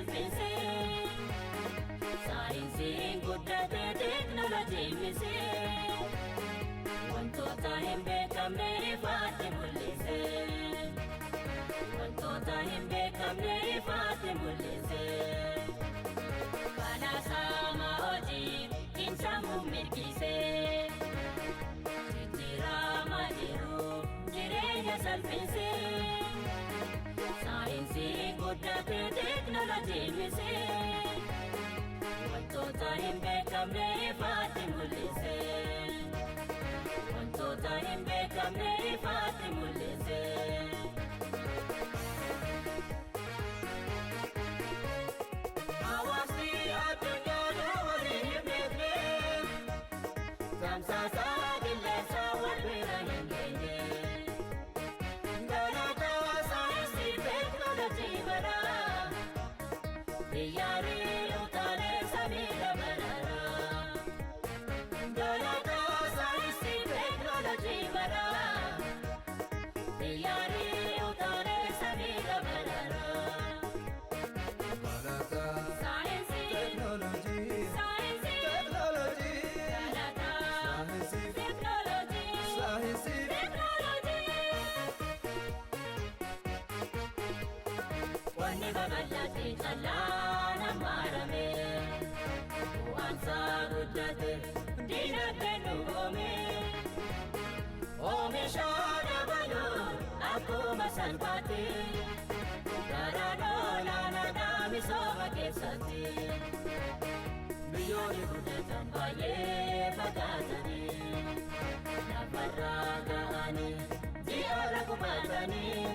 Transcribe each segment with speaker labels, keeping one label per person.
Speaker 1: Salphisee saayinsiin guddate teeknooloojiin misee wantoota hin beekamne ifaatti mul'ise, wantoota hin beekamne ifaatti mul'ise. Falaasama hojii xiinsammuu mirgisee jijjiirama jiru jireenya salphisee saayinsiin guddate teeknooloojiin misee wantoota hin beekamne ifaatti mul'ise, wantoota hin beekamne ifaatti mul'ise.
Speaker 2: Hawaasni addunyaa waliin hin beekne, tamsaasa qilleensa wal bira hin geenye. Galata saayinsii
Speaker 1: Teeknooloojii baraa xiyyaarri utaalee samii dabalaraa.
Speaker 2: Galata saayinsii
Speaker 1: Teeknooloojii baraa xiyyaarri utaalee samii dabalaraa.
Speaker 3: Galata
Speaker 1: Saayinsii
Speaker 3: teeknooloojii
Speaker 1: saayinsii
Speaker 3: teeknooloojii
Speaker 1: galataa
Speaker 3: saayinsii
Speaker 1: teeknooloojii
Speaker 3: saayinsii
Speaker 1: teeknooloojii. Wanni babal'ate callaan hammaarame bu'aansaa guddate diinagdeen dhugoome oomisha dabaluun akkuma salphaatti garaan olaanaadhaa misooma keessatti biyyoonni guddatan baay'ee fagaatanii lafarraa ga'anii ji'oora qubatanii.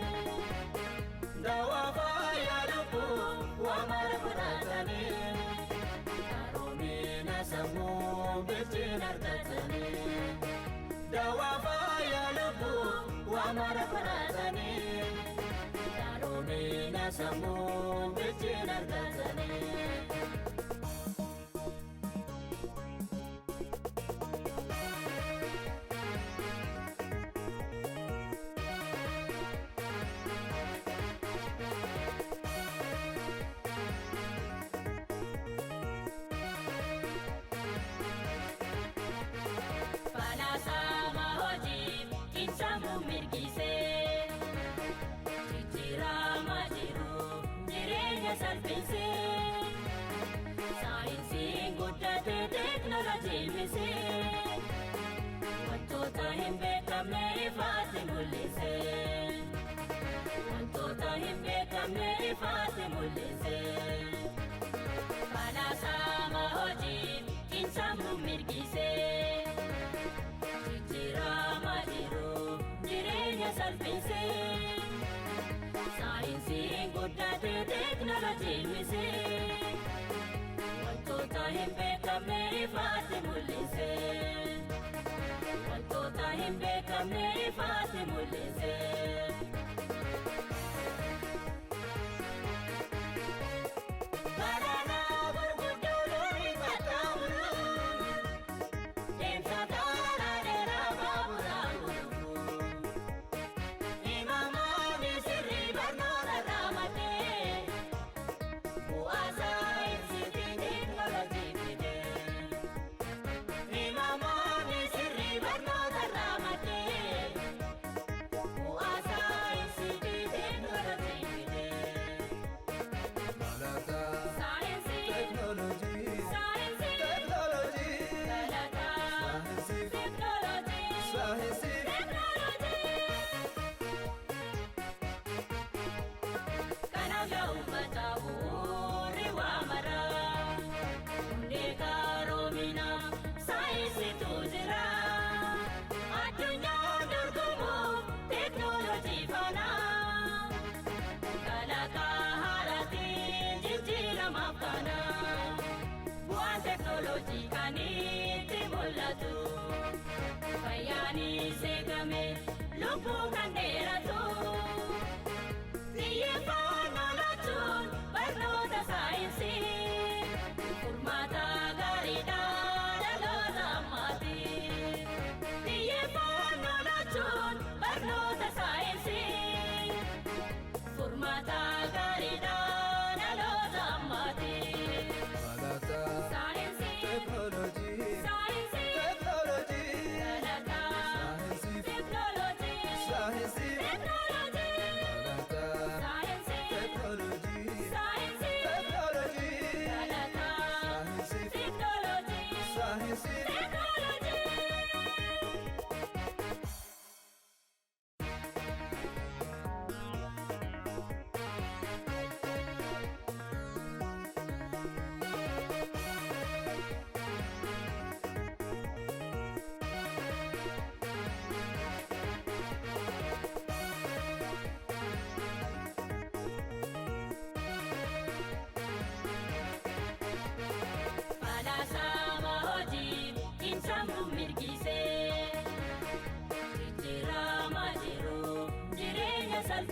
Speaker 2: Dawaa fayyaa lubbuu waa mara godhatanii,
Speaker 1: Qaroomina sammuu bilchina argatanii.
Speaker 2: Dawaa fayyaa lubbuu waa mara godhatanii,
Speaker 1: Qaroomina sammuu bilchina argatanii. Falaasama hojii xiinsammuu mirgisee jijjiirama jiru jireenya salphisee saayinsiin guddate teeknooloojiin misee wantoota hin beekamne ifaatti mul'ise, wantoota hin beekamne ifaatti mul'ise. Falaasama hojii xiinsammuu mirgisee jijjiirama jiru jireenya salphisee saayinsiin guddate teeknooloojiin misee wantoota hin beekamne ifaatti mul'ise, wantoota hin beekamne ifaatti mul'ise.
Speaker 2: Galaana gurguddoo loonii qaxxaamuru, deemsa karaa dheeraa baaburaan gulufu. Imaamonni sirrii barnoota irraa maddee bu'aa saayinsii fi teeknooloojii fide. Imaamonni sirrii barnoota irraa maddee bu'aa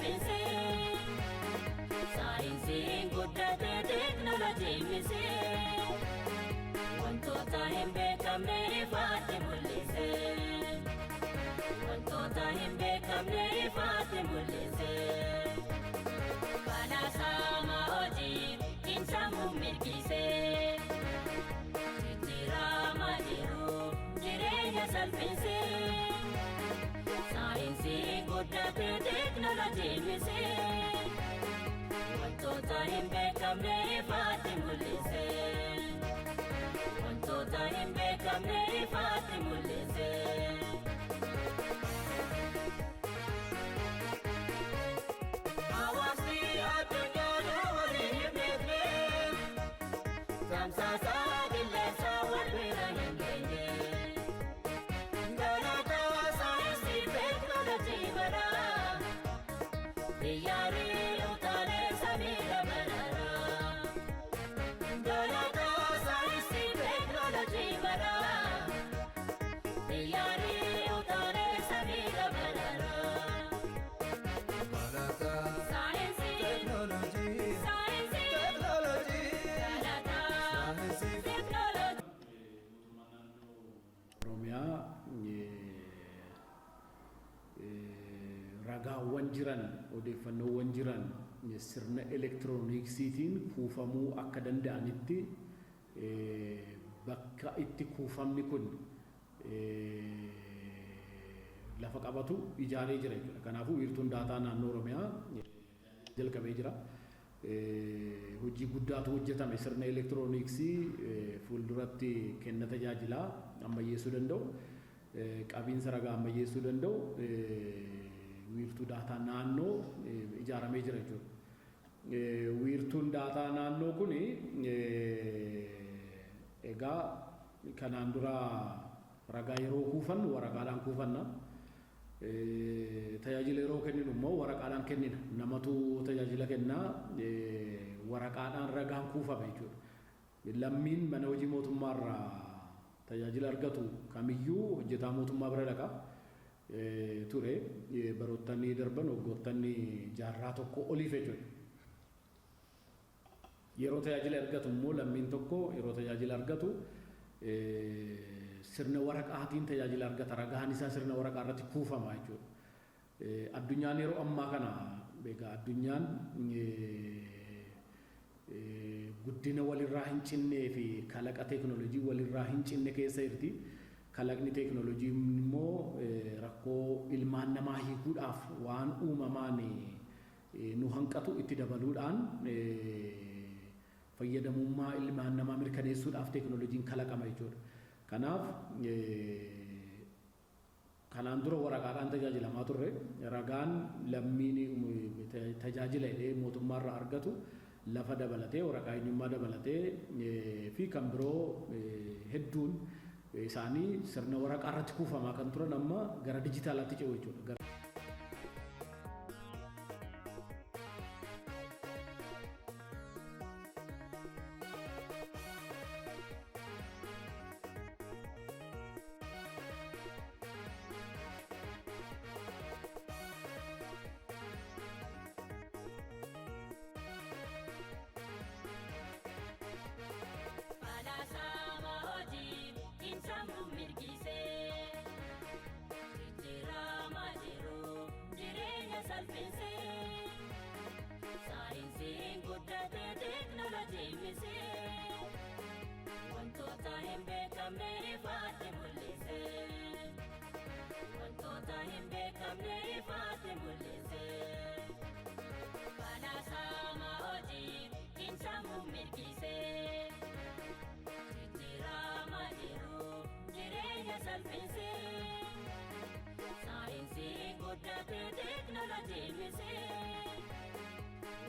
Speaker 1: salphisee. Saayinsiin guddate teeknooloojiin misee. Wantoota hin beekamne ifaatti mul'isee. Wantoota hin beekamne ifaatti mul'isee. Falaasama hojii xiinsammuu mirgisee. Jijjiirama jiru jireenya salphisee. Saayinsiin guddate teeknooloojiin misee. Wantoota hin beekamne ifaatti mul'isee. Wantoota hin beekamne ifaatti mul'isee.
Speaker 2: Hawaasni addunyaa waliin hin beekne tamsaasa qilleensa wal bira hin geenye. Galata saayinsii
Speaker 1: Teeknooloojii baraa xiyyaarri utaalee samiirra bararaa.
Speaker 2: Galata saayinsii
Speaker 1: Teeknooloojii baraa xiyyaarri utaalee samiirra bararaa.
Speaker 3: Galata
Speaker 1: Saayinsii
Speaker 3: teeknooloojii
Speaker 1: saayinsii
Speaker 3: teeknooloojii
Speaker 1: galata
Speaker 3: saayinsii.
Speaker 1: teeknooloojii.
Speaker 4: Oromiyaa ragaawwan jiran odeeffannoowwan jiran sirna elektirooniksiitiin kuufamuu akka danda'anitti bakka itti kuufamni kun lafa qabatu ijaaree jira jechuudha. Kanaafuu wiirtuun daataa naannoo Oromiyaa jalqabee jira. Hojii guddaatu hojjetame sirna elektirooniksii fuulduratti kenna tajaajilaa ammayyeessuu danda'u, qabiinsa ragaa ammayyeessuu danda'u wiirtuu daataa naannoo ijaaramee jira jechuudha. Wiirtuun daataa naannoo kuni egaa kanaan dura ragaa yeroo kuufannu waraqaadhaan kuufanna. Tajaajila yeroo kenninu immoo waraqaadhaan kennina. Namatu tajaajila kennaa, waraqaadhaan ragaan kuufame jechuudha. Lammiin mana hojii mootummaarraa tajaajila argatu kamiyyuu hojjetaa mootummaa bira dhaqa ture baroottanni darban waggoottanni jaarraa tokko oliif jechuudha. Yeroo tajaajila argatu immoo lammiin tokko yeroo tajaajila argatu sirna waraqaatiin tajaajila argata, ragaan isaa sirna waraqaa irratti kuufama jechuudha. Addunyaan yeroo ammaa kana egaa addunyaan guddina walirraa hin cinnee fi kalaqa teeknooloojii walirraa hin cinne keessa jirti. Kalaqni teeknooloojii immoo rakkoo ilmaan namaa hiikuudhaaf waan uumamaan nu hanqatu itti dabaluudhaan fayyadamummaa ilmaan namaa mirkaneessuudhaaf teeknooloojiin kalaqama jechuudha. Kanaaf kanaan dura waraqaadhaan tajaajilamaa turre, ragaan lammiin tajaajila jedhee mootummaarraa argatu lafa dabalatee, waraqaa eenyummaa dabalatee fi kan biroo hedduun isaanii sirna waraqaa irratti kuufamaa kan turan amma gara dijitaalaatti ce'u jechuudha.
Speaker 1: Falaasama hojii xiinsammuu mirgisee. Jijjiirama jiru jireenya salphisee. Saayinsiin guddate teeknooloojiin misee. Wantoota hin beekamne ifaatti mul'isee. Wantoota hin beekamne ifaatti mul'isee. Falaasama hojii xiinsammuu mirgisee. Jijjiirama jiru jireenya salphisee. Saayinsiin guddate teeknooloojiin misee.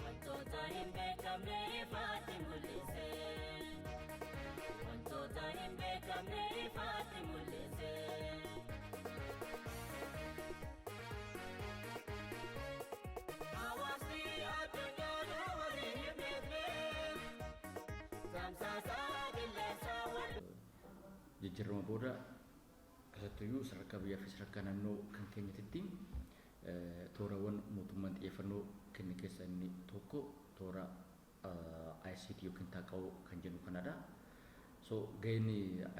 Speaker 1: Wantoota hin beekamne ifaatti mul'isee. Wantoota hin beekamne ifaatti mul'isee.
Speaker 2: Hawaasni addunyaa waliin hin beekne tamsaasa qilleensa wal
Speaker 5: Jijjiirama booda keessattuyyuu sadarkaa biyyaa fi sadarkaa naannoo kan keenyatitti Toorawwan mootummaan xiyyeeffannoo kenne keessaa inni tokko toora ICT yookiin taaqa'oo kan jennu kanadha. So gaheen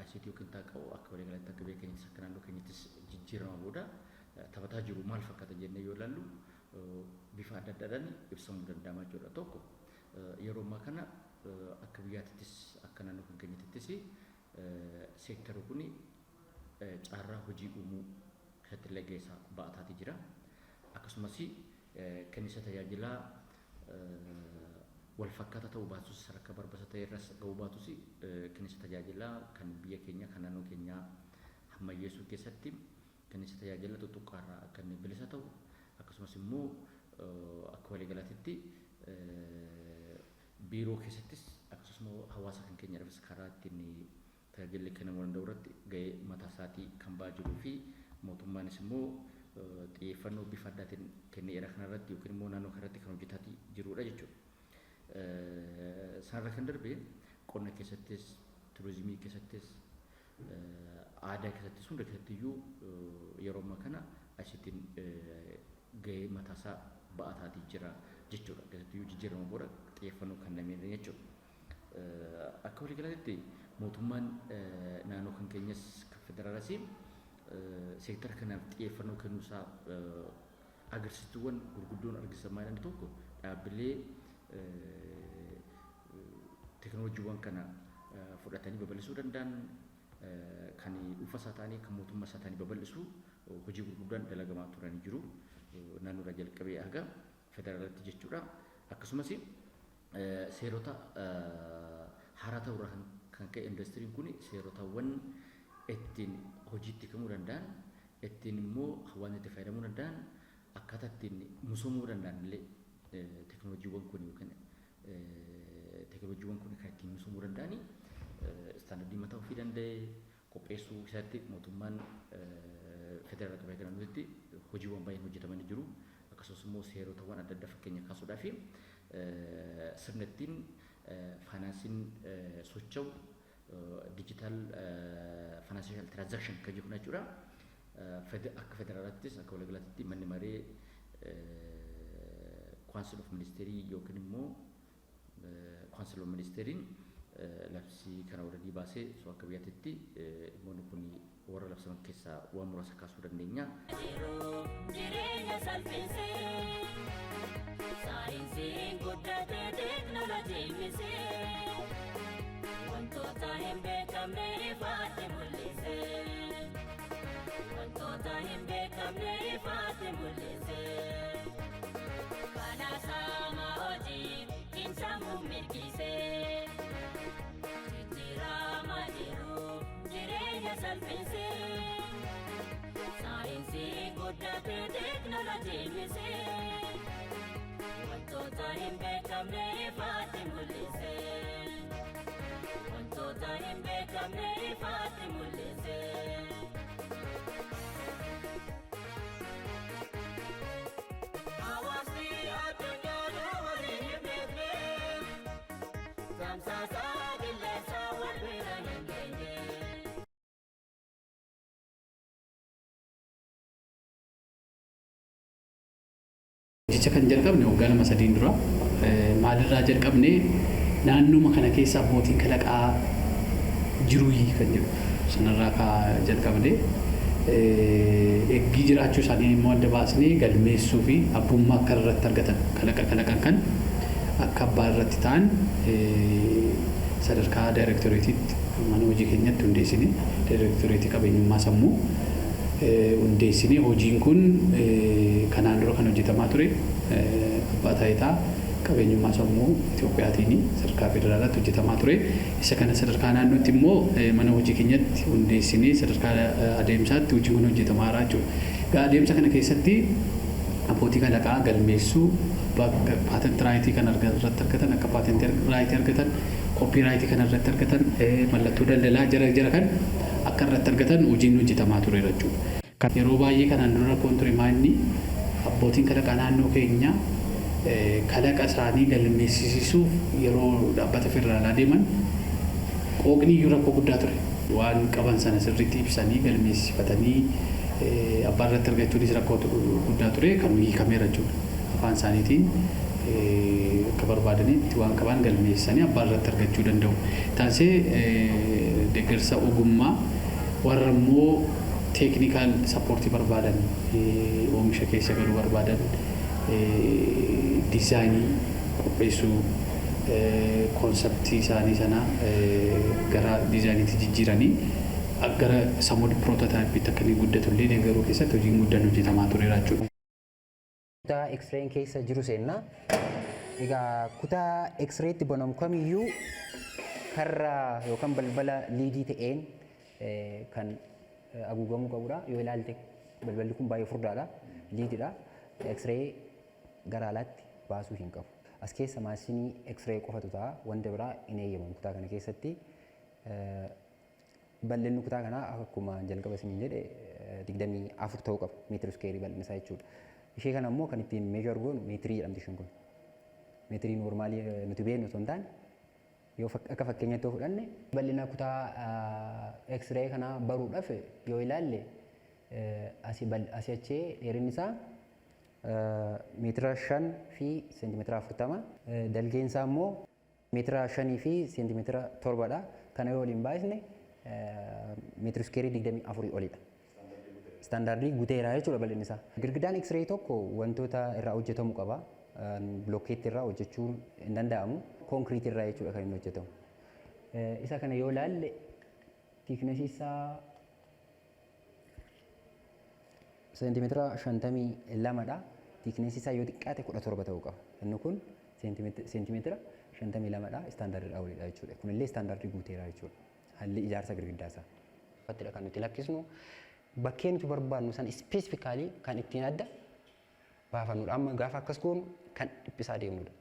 Speaker 5: ICT yookiin taaqa'oo akka waliigalaatti akka biyya keenyattis akka naannoo keenyattis jijjiirama booda taphataa jiru maal fakkaata jennee yoo ilaallu, bifa adda addaadhaan ibsamuu danda'ama jechuudha. Tokko, yeroo ammaa kana akka biyyaatittis akka naannoo kan keenyatittis seektarri kun carraa hojii uumuu keessatti illee gahee isaa ba'ataatii jira. Akkasumas kennisa tajaajilaa wal fakkaataa ta'uu baatus, sadarkaa barbaachisaa ta'e irras ga'uu baatus, kennisa tajaajilaa kan biyya keenya kan naannoo keenyaa ammayyeessuu keessatti kennisa tajaajila tuttuqqaarraa akka inni bilisa ta'u, akkasumas immoo akka waliigalaatitti biiroo keessattis akkasumas immoo hawaasa kan keenyaadhaafis karaa ittiin tajaajilli kennamuu danda'u irratti gahee mataa isaatii kan ba'aa jiruu fi mootummaanis immoo xiyyeeffannoo bifa addaatiin kenneera kanarratti yookiin immoo naannoo kanarratti kan hojjetaatii jirudha jechuudha. Sanarra kan darbe qonna keessattis, turizimii keessattis, aadaa keessattis, hunda keessattiyyuu yeroo ammaa kana ICT'n gahee mataasaa ba'ataatii jira jechuudha. Keessattiyyuu jijjiirama booda xiyyeeffannoo kennameen jechuudha. Akka waliigalaatti mootummaan naannoo kan keenyas kan federaalas seektara kanaaf xiyyeeffannoo kennuusaa agarsiistuuwwan gurguddoon argisiisamaa jiran tokko dhaabbilee teekinooloojiiwwan kana fudhatanii babal'isuu danda'an, kan dhuunfaa isaa ta'anii kan mootummaa isaa ta'anii babal'isuu hojii gurguddaan dalagamaa turanii jiru. Naannoodhaa jalqabee haga federaalaatti jechuudha. Akkasumas seerota haaraa ta'urraa kan ka'e indastiriin kun seerotawwan ittiin hojiitti hiikamuu danda'an, ittiin immoo hawaasni itti fayyadamuu danda'an, akkaataa ittiin misoomuu danda'an illee teekinooloojiiwwan kun yookiin teekinooloojiiwwan kun kan ittiin misoomuu danda'ani istaandardii mataa ofii danda'e qopheessuu keessatti mootummaan federaala qabee kan nuti hojiiwwan baay'een hojjetamanii jiru. Akkasumas immoo seerotawwan adda addaa fakkeenya kaasuudhaa fi sirna ittiin faayinaansiin socho'u, digital financial transaction kan jedhu jechuudha. Akka federaalaattis akka waliigalaatti manni maree Council of Ministerii yookiin immoo Council of Ministeriin labsii kana walii baasee, so akka biyyaatti dhimmoonni kun warra labsaman keessaa waan muraasa kaasuu dandeenya.
Speaker 1: Jireenya salphisee, saayinsiin guddatee, teeknooloojiin misee, wantoota hin beekamne ifaatti mul'isee, wantoota hin beekamne ifaatti mul'isee, falaasama hojii cimsamuu mirgisee, jijjiirama jiru jireenya salphisee. Saayinsii guddatee, teeknooloojiin misee, wantoota hin beekamne ifaatti mul'isee, wantoota hin beekamne ifaatti mul'isee.
Speaker 2: Hawaasni addunyaa waliin hin beekne tamsaasa qilleensa wal bira hin geenye.
Speaker 6: Hojicha kan jalqabne waggaa 2-3n dura. Maalirraa jalqabne? Naannuma kana keessa abbootiin kalaqaa jiruyi kan jedhu sanarraa ka jalqabne. Eggii jiraachuu isaanii immoo adda baasnee galmeessuu fi abbummaa akka irratti argatan, kalaqa kalaqan kan akka abbaa irratti ta'an, sadarkaa daayirektoreetiitti mana hojii keenyatti hundeessine, daayirektoreetii qabeenyummaa sammuu hundeessine. Hojiin kun kanaan dura kan hojjetamaa ture abbaa taayitaa qabeenyummaa sammuu Itoophiyaatiin sadarkaa federaalaatti hojjetamaa ture. Isa kana sadarkaa naannootti immoo mana hojii keenyatti hundeessinee sadarkaa adeemsaatti hojiin kun hojjetamaa jira jechuudha. Egaa adeemsa kana keessatti abbootii kalaqaa galmeessuu, patent rightii kan irratti argatan akka patent rightii argatan, copyrightii kan irratti argatan, mallattoo daldalaa jara jara kan akka irratti argatan hojiin hojjetamaa tureera jechuudha. Yeroo baay'ee kanaan dura rakkoon ture maanni abbootiin kalaqaa naannoo keenya kalaqa isaanii galmeessisuuf yeroo dhaabbata federaalaa deeman qooqni iyyuu rakkoo guddaa ture. Waan qaban sana sirriitti ibsanii galmeessifatanii Abbaa irratti argachuunis rakkoo guddaa ture kan hiikameera jechuudha. Afaan isaaniitiin akka barbaadanitti waan qaban galmeessanii abbaa irratti argachuu danda'u. Taasisee deeggarsa ogummaa warra immoo technical support barbaadan, oomisha keessa galuu barbaadan, diizaayinii qopheessuu, koonseptii isaanii sana gara diizaayiniitti jijjiiranii gara sammuu pirootootaayipiitti akka inni guddatu illee deeggaruu keessatti hojiin guddaan hojjetamaa tureera jechuudha.
Speaker 7: Kutaa X-rayn keessa jiru seenna. Egaa kutaa X-raytti banamu kamiyyuu karra yookaan balbala liidii ta'een kan haguugamuu qabudha. Yoo ilaalte balballi kun baay'ee furdaadha. Liidiidha. X-ray gara alaatti baasuu hin qabu. As keessa maashinii X-ray qofatu ta'a. Wanta biraa hin eeyyamamu kutaa kana keessatti. Bal'inni kutaa kanaa akkuma jalqaba isiniin jedhe 24 ta'uu qaba, meetira iskeerii bal'inni isaa jechuudha. Ishee kana immoo kan ittiin measure goonu meetirii jedhamti isheen kun. Meetirii noormaalii nuti beeknu osoo hin taane, yoo akka fakkeenyaatti yoo fudhanne, bal'ina kutaa X-ray kanaa baruudhaaf yoo ilaalle, asii achee dheerinni isaa meetira 5 fi seentimeetira 40, dalgeen isaa immoo meetira 5 fi seentimeetira 7dha. Kana yoo waliin baay'isne meetira iskeerii 24 olidha. Istaandaardii guuteera jechuudha bal'inni isaa. Girgidaan X-ray tokko wantoota irraa hojjetamu qaba. Bilokkeetti irraa hojjechuun hin danda'amu. Konkiriitii irraa jechuudha kan inni hojjetamu. Isa kana yoo ilaalle, thickness isaa seentimeetira 52dha. Thickness isaa yoo xiqqaate 17 ta'uu qaba. Inni kun seentimeetira 52dha. Istaandaardiidhaa olidha jechuudha. Kunillee istaandaardii guuteera jechuudha. Haalli ijaarsa girgiddaa isaa. Ittidha kan nuti lakkisnu, bakkee nuti barbaadnu san specifically kan ittiin adda baafannudha. Amma gaafa akkas goonu kan dhiphisaa deemnudha.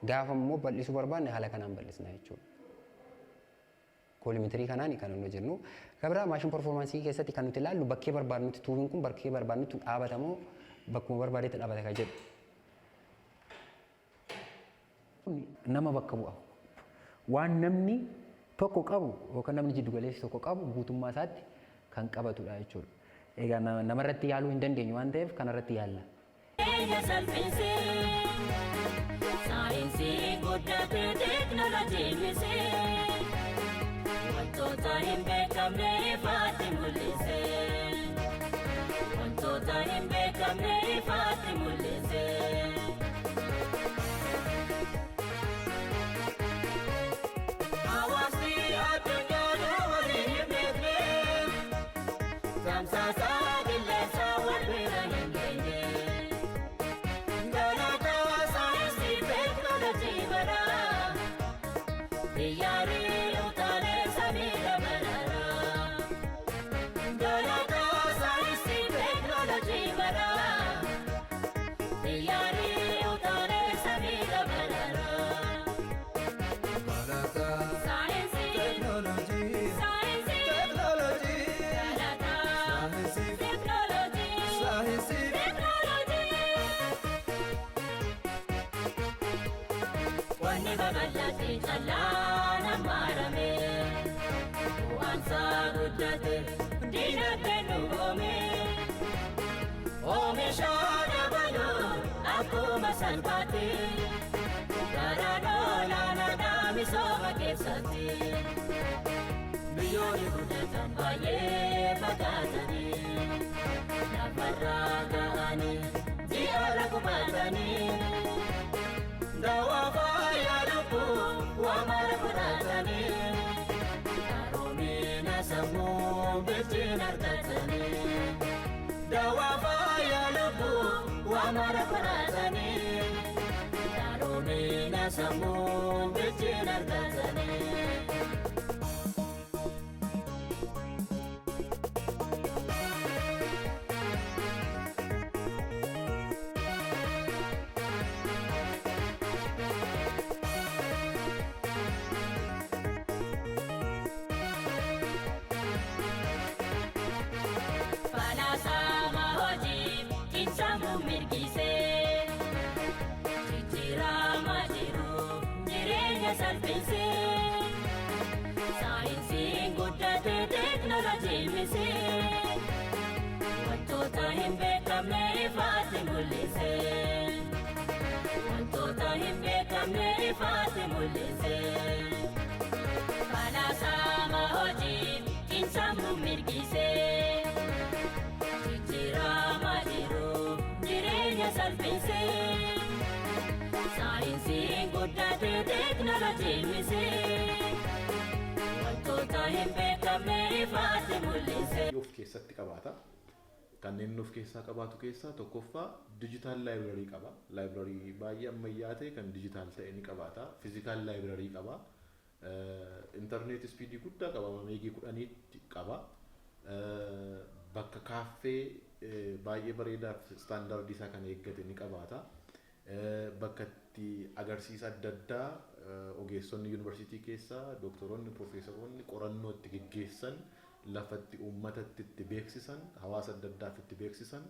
Speaker 7: Gaafa immoo bal'isuu barbaanne haala kanaan bal'isna jechuudha. Koolimeetirii kanaan kan nuti hojjennu. Kan biraa machine performance keessatti kan nuti ilaallu, bakkee barbaadnutti tuubiin kun bakkee barbaadnutti dhaabatamoo bakkuma barbaadetti dhaabata kan jedhu. Nama bakka bu'a. Waan namni tokko qabu yookaan namni jiddu galeessi tokko qabu guutummaa isaatti kan qabatudha jechuudha. Egaa namarratti yaaluu hin dandeenyu waan ta'eef kanarratti yaalla.
Speaker 1: Keenya salphisee, saayinsii guddatee teeknooloojiinis wantoota hin beekamne ifaatti mul'ise. Wantoota hin beekamne ifaatti mul'ise.
Speaker 2: Hawaasni addunyaa waliin hin beekne, tamsaasa qilleensa wal bira hin geenye. Galata saayinsii teeknooloojii baraa, xiyyaarri utaalee samii dabalaraa. Galata saayinsii teeknooloojii baraa, xiyyaarri utaalee samii dabalaraa.
Speaker 3: Galata
Speaker 1: Saayinsii
Speaker 3: teeknooloojii
Speaker 1: saayinsii
Speaker 3: teeknooloojii
Speaker 1: galata
Speaker 3: saayinsii
Speaker 1: teeknooloojii
Speaker 3: saayinsii
Speaker 1: teeknooloojii. Wanni babal'ate callaan hammaarame, bu'aansaa guddate, diinagdeen dhugoome. Oomisha dabaluu akkuma salphaatti, garaan olaanaadha misooma keessatti. Biyyoonni guddatan baay'ee fagaatanii, lafarraa ka'anii ji'arra qubatanii.
Speaker 2: Dawaa fayyaa lubbuu waa mara fudhatanii, qaroomina sammuu bilchina argatanii. Dawaa fayyaa lubbuu waa mara fudhatanii, qaroomina sammuu bilchina argatanii.
Speaker 1: Falaasama hojii cimsamuu mirgisee, jijjiirama jiru jireenya salphisee. Ifaatti mul'ise. Falaasama hojii xiinsammuu mirgise. Jijjiirama jiru jireenya salphise. Saayinsiin guddate, teeknooloojiin mise. Wantoota hin beekamne ifaatti mul'ise.
Speaker 8: Of keessatti qabaata. Kanneen of keessaa qabaatu keessaa tokkoffaa digital library qaba. Library baay'ee ammayyaa ta'e kan digital ta'e ni qabaata. Physical library qaba. Internet speedii guddaa qaba. Meegii 10tti qaba. Bakka kaaffee baay'ee bareedaaf standardii isaa kan eeggate ni qabaata. Bakka itti agarsiisa adda addaa ogeessonni yuunivarsiitii keessaa, doktoroonni, piroofeesaroonni qorannoo itti geggeessan, lafatti uummatatti itti beeksisan, hawaasa adda addaaf itti beeksisan,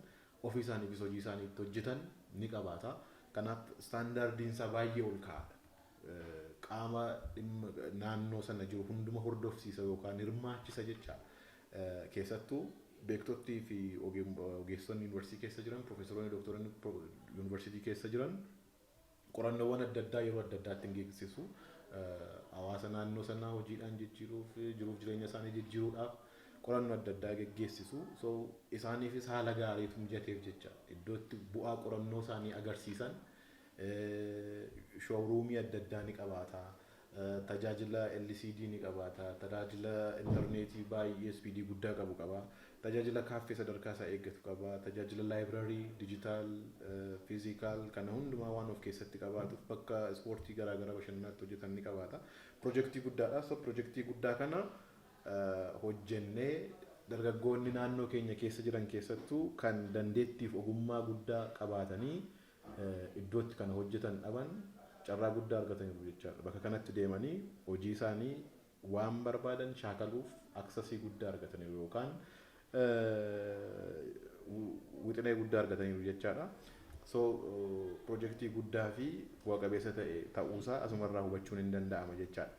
Speaker 8: ofii isaaniifis hojii isaanii itti hojjetan ni qabaata. Kanaaf standardiin isaa baay'ee ol ka'aadha. Qaama dhimma naannoo sana jiru hunduma hordofsiisa yookaan hirmaachisa jecha. Keessattuu beektottii fi ogeessonni yuunivarsiitii keessa jiran, piroofeesaroonni, doktoroonni yuunivarsiitii keessa jiran qorannoowwan adda addaa yeroo adda addaatti hin geessisu. Hawaasa naannoo sanaa hojiidhaan jijjiiruuf, jiruuf jireenya isaanii jijjiiruudhaaf qorannoo adda addaa geggeessisu. So isaaniifis haala gaariitu mijateef jecha, iddoo itti bu'aa qorannoo isaanii agarsiisan showroomii adda addaa ni qabaata. Tajaajila LCD ni qabaata. Tajaajila intarneetii baay'ee speedii guddaa qabu qaba. Tajaajila kaaffee sadarkaa isaa eeggatu qaba. Tajaajila library digital, physical kana hundumaa waan of keessatti qabaatuuf bakka ispoortii garaagaraa bashannanaatti hojjetan ni qabaata. Pirojektii guddaadha. So pirojektii guddaa kana hojjennee dargaggoonni naannoo keenya keessa jiran, keessattuu kan dandeettiif ogummaa guddaa qabaatanii iddootti kana hojjetan dhaban, carraa guddaa argataniiru jechaadha. Bakka kanatti deemanii hojii isaanii waan barbaadan shaakaluuf accessii guddaa argataniiru yookaan wixinee guddaa argataniiru jechaadha. So pirojektii guddaa fi bu'a qabeessa ta'e ta'uusaa asumarraa hubachuun hin danda'ama jechaadha.